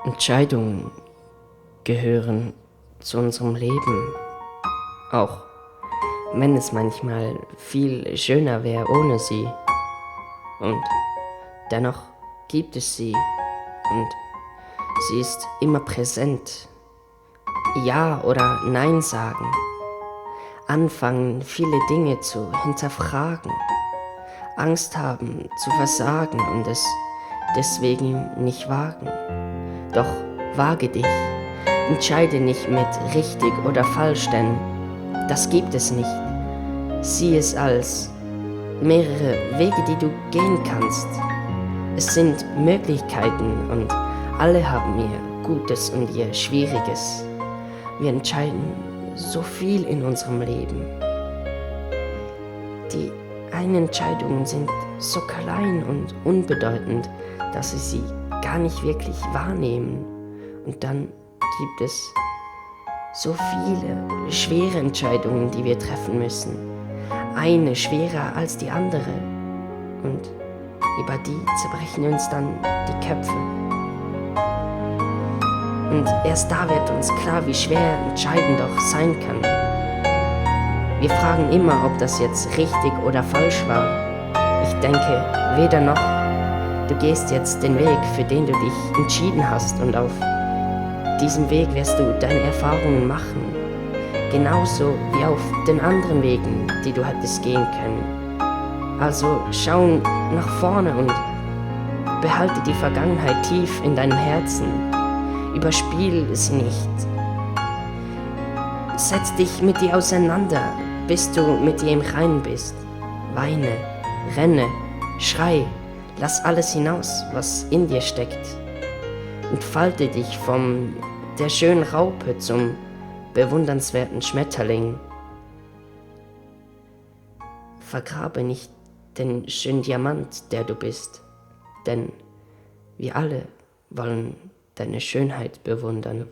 Entscheidungen gehören zu unserem Leben, auch wenn es manchmal viel schöner wäre ohne sie. Und dennoch gibt es sie und sie ist immer präsent. Ja oder Nein sagen, anfangen viele Dinge zu hinterfragen, Angst haben zu versagen und es deswegen nicht wagen. Doch wage dich, entscheide nicht mit richtig oder falsch, denn das gibt es nicht. Sieh es als mehrere Wege, die du gehen kannst. Es sind Möglichkeiten und alle haben ihr Gutes und ihr Schwieriges. Wir entscheiden so viel in unserem Leben. Die einen Entscheidungen sind so klein und unbedeutend, dass wir sie gar nicht wirklich wahrnehmen. Und dann gibt es so viele schwere Entscheidungen, die wir treffen müssen. Eine schwerer als die andere. Und über die zerbrechen uns dann die Köpfe. Und erst da wird uns klar, wie schwer Entscheiden doch sein kann. Wir fragen immer, ob das jetzt richtig oder falsch war. Ich denke, weder noch. Du gehst jetzt den Weg, für den du dich entschieden hast, und auf diesem Weg wirst du deine Erfahrungen machen. Genauso wie auf den anderen Wegen, die du hättest gehen können. Also schau nach vorne und behalte die Vergangenheit tief in deinem Herzen. Überspiel sie nicht. Setz dich mit dir auseinander, bis du mit dir im Reinen bist. Weine, renne, schrei, lass alles hinaus, was in dir steckt. Entfalte dich von der schönen Raupe zum bewundernswerten Schmetterling. Vergrabe nicht den schönen Diamant, der du bist, denn wir alle wollen deine Schönheit bewundern.